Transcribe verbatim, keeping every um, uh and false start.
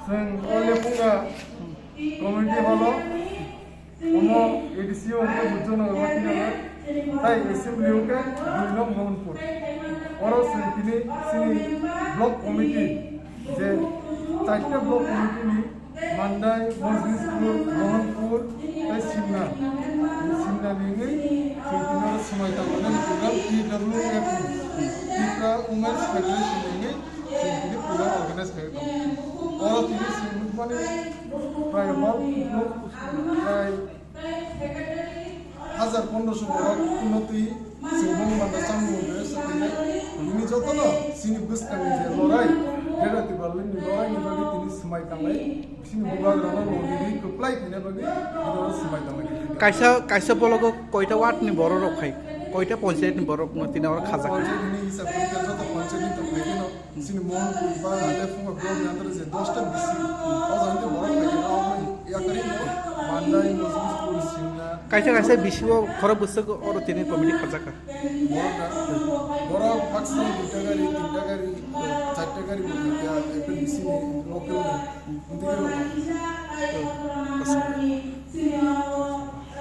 Chwng o Lepunga community hall o omo A D C o hwnkhe Bujjo Nagar o tini o, tai assembly o hwnkhe dui nong Mohanpur. Oro chwng tini chini block committee je charta block committee ni Mandai, Mojlispur, Mohanpur, tei Simna. Simna ni wngwi chwng tini oro swmai tangmani program T W F ni, Tripura Women's Federation ni wngwi chwng tini program organize khlai tongo. Oro tini chwng nukmani prai hor prai hajar pondroso borok unnoti chwng bongni banda chamung rwui sathai. Tini jotono chini bwskangni je lorai, Greater Tipraland ni lorai ni bagwi tini swmai tanglai, chini bubagrano logi di kwplai khaina bagwi tini oro swmai tanglai. Kaisa, kaisa bologo koita ward ni borok rok khai, koita panchayat ni borok no tini oro khajak. Panchayat ni hisab khe joto panchayat ni tongphai kheno chini Mohanpur ba Lepunga block ni under je dosta B C, o jaga ni borok phai khe rok yakari no Mandai, Mojlispur, Simna. Kaisa kaisa B C o khorok bwswk oro tini committee khajak kha. Borok da, borok baksa duita gari, tinta gari, charta gari bo khaikha, F L B C ni local ni. Hindi ke